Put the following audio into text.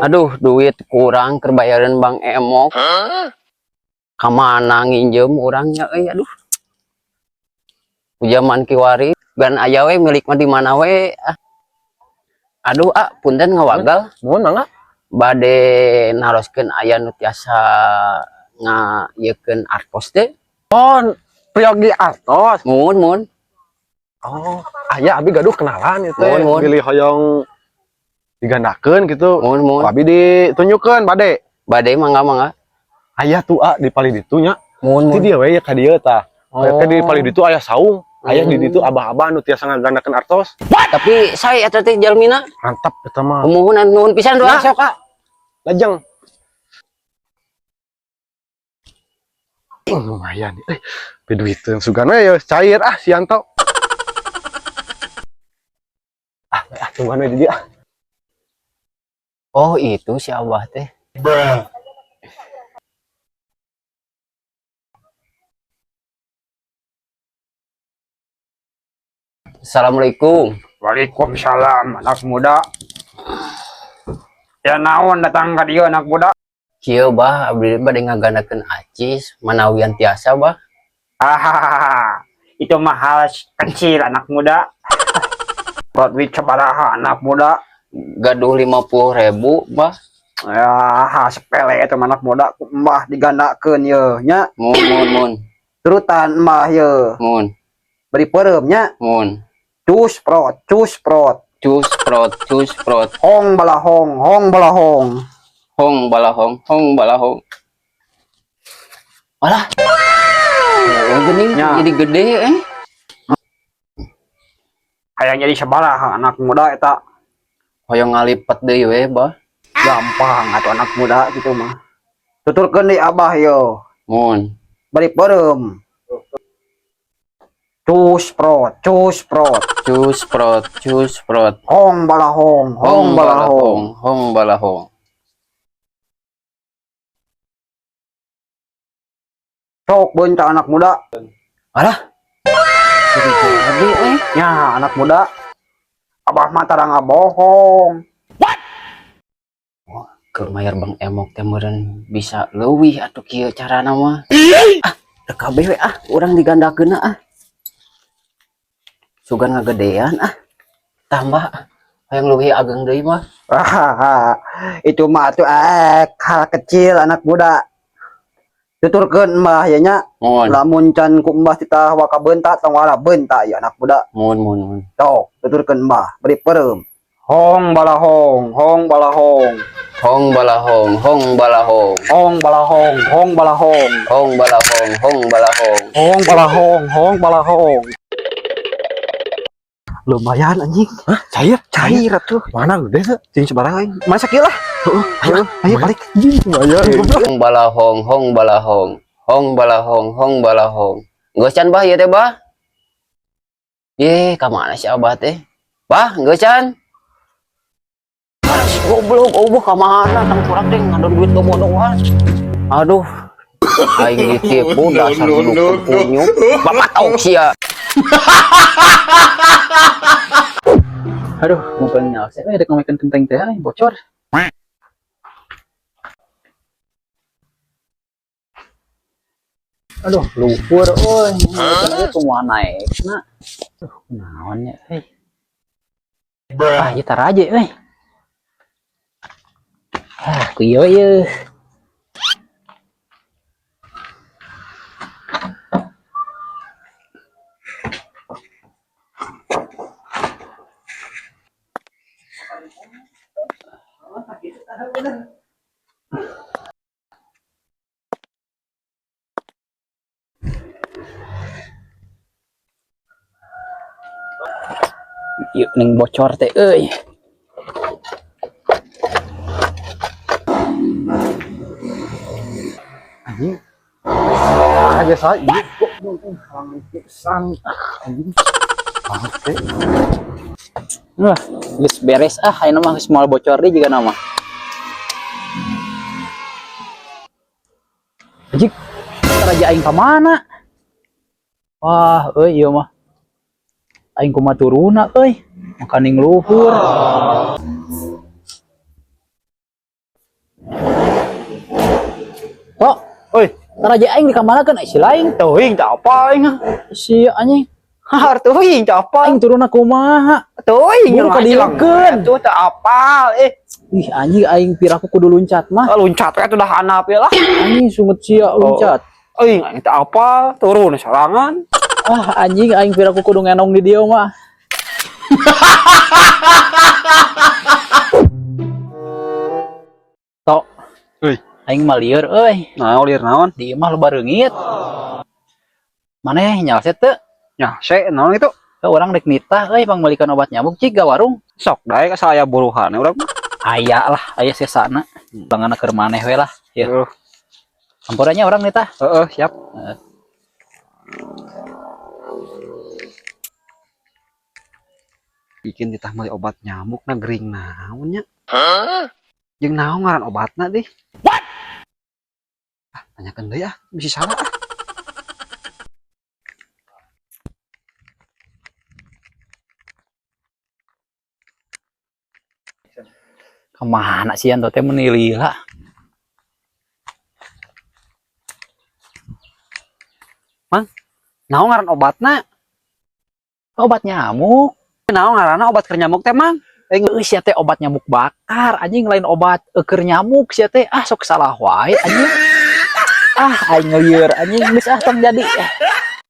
Aduh, duit kurang keur bayaran Bang Emok. Kamana nginjem urangnya euy, aduh. Ku zaman kiwari gan aya we milik mah di mana we. Ah. Aduh, ah, punten ngawagal. Mohon mangga. Bade naroskeun aya nu tiasa ngayeukeun artos teh. Oh, priyogi artos. Muhun, muhun. Oh, aya abi gaduh kenalan itu. Mohon, mohon. Bilih hoyong digandakeun gitu. Muhun, muhun. Ku abi ditunjukkeun bade. Bade mangga mangga. Aya tuh ah di palih ditu nya. Muhun, Ti muhun. dieu we ya ka dieu tah. Oh. Ke di palih ditu aya saung. Aya di ditu abah-abah nu tiasa ngagandakeun artos. Tapi saya eta teh jalmina. Mantap eta mah. Muhun, nuhun pisan doa. Nah, sok ah. Lajeng. Lumayan. Eh, duiteun sugan we ya cair ah si Yanto. Ah, ah tungguan we di dieu ah. Oh, itu si Abah teh. Assalamualaikum. Waalaikumsalam anak muda. Ya naon datang ka dieu anak muda? Kieu bah, abdi bade ngagandakeun acis manawian tiasa bah. Ah, itu mah hal kecil anak muda. Buat duit sabaraha anak muda? Gaduh 50.000 bah. Ya, sepele itu mah anak muda, ku mbah digandakeun ye nya. Mun mun mun. Turutan mbah ye. Mun. Beri peureum nya. Mun. Cus prot, cus prot. Cus prot, cus prot. Hong balahong, hong balahong. Hong balahong, hong balahong. Alah. Oh, geuning Ya. jadi gede eh. Hayang jadi sabaraha anak muda eta? Hoyong ngalipet deui we bah. Gampang atuh anak muda gitu mah. Tuturkeun deui abah ye. Mun. Beri peureum. Cus prot, cus prot. Cus prot, cus prot. Hong balahong, hong balahong. Hong balahong. Sok beunta anak muda. Alah. Jadi gede eh. Ya, anak muda. Abah mah tara ngabohong. Keur mayar Bang Emok teh meureun bisa leuwih atuh kieu carana mah. Ah, rek kabeh we ah, urang digandakeunna ah. Sugan ngagedean ah. Tambah ah. Hayang leuwih ageng deui mah. Ah, itu mah atuh hal kecil anak muda. Tuturkeun mbah ya nya. Mun, Lamun can ku mbah titah waka beunta tong wala beunta ya anak muda. Mun mun mun. Sok, tuturkeun mbah, beri peureum. Hong balahong, hong balahong. Hong balahong, hong balahong. Hong balahong, hong balahong. Hong balahong, hong balahong. Hong balahong, hong balahong. Lumayan anjing. Hah, cair? Cair atuh. Mana gede tuh? Cing sabaraha aing? Masa kieu lah. Heeh, Ayo, ayo balik. Lumayan goblok. Hong balahong, hong balahong. Hong balahong, hong balahong. Geus can bah ieu teh bah? Ye, ka mana si Abah teh? Bah, geus can? Ah, si goblok, oh ka mana tangkurak teh ngadon duit bodohan. Aduh. Aing ditipu dasar dukun kunyuk. Bapak tahu sia. Aduh, mau pengen nyalse, rek ngomekeun kenteng teh euy, bocor. Aduh, lumpur euy, ngomekeun aja kumaha naekna. Aduh, kunaon nya euy. Ah, ieu taraje euy. Ah, ku ieu ieu. Ieu ning bocor teh euy. Anjing. Ah, biasa ieu goblok halangan pisan. Ah, anjing. Bangke. Wah, geus beres ah, ayeuna mah geus moal bocor deui jiga nama. Anjing, raja aing ka mana? Wah, euy ieu mah. Aing kumaha turuna euy. Makaning luhur. Tok. Oi. Taraje aing dikamanakeun si lain. Teuing teu apa aing. Si anjing. Har teuing teu apa. Aing turunna kumaha? Teuing Buru kadieukeun. Tuh teu apal eh. Ih anjing, aing piraku kudu luncat mah. Luncat we tuh dah hanap ya lah. Anjing, sungut sia luncat. Aing aing teu apal, turun sorangan. Ah anjing, aing piraku kudu ngenong di dieu mah. Tok. Euy. Aing mah lieur euy. Naon lieur naon? Di imah loba reungit. Maneh nyalset teu? Nya, se naon itu? Ke urang rek nitah euy, pangmeulikeun obat nyamuk cik ga warung. Sok daek asal aya buruhan urang mah. Aya lah, aya sesana. Bangana keur maneh we lah. Ya. Heeh, Hampurannya urang nitah. heeh, siap. Bikin ditah meuli obat nyamuk na gering naon nya? Jeung naon ngaran obatna deh? What? Ah, tanyakeun deui ah, bisi salah ah. Kemana sih Yanto teh meuni lila? Naon ngaran obatna? Obat nyamuk. Naon ngaranna obat keur nyamuk teh, Mang? Euy, sia teh obat nyamuk bakar anjing, lain obat keur nyamuk sia teh. Ah, sok salah wae anjing. Ah, aing ngelieur anjing, geus ah, tong jadi.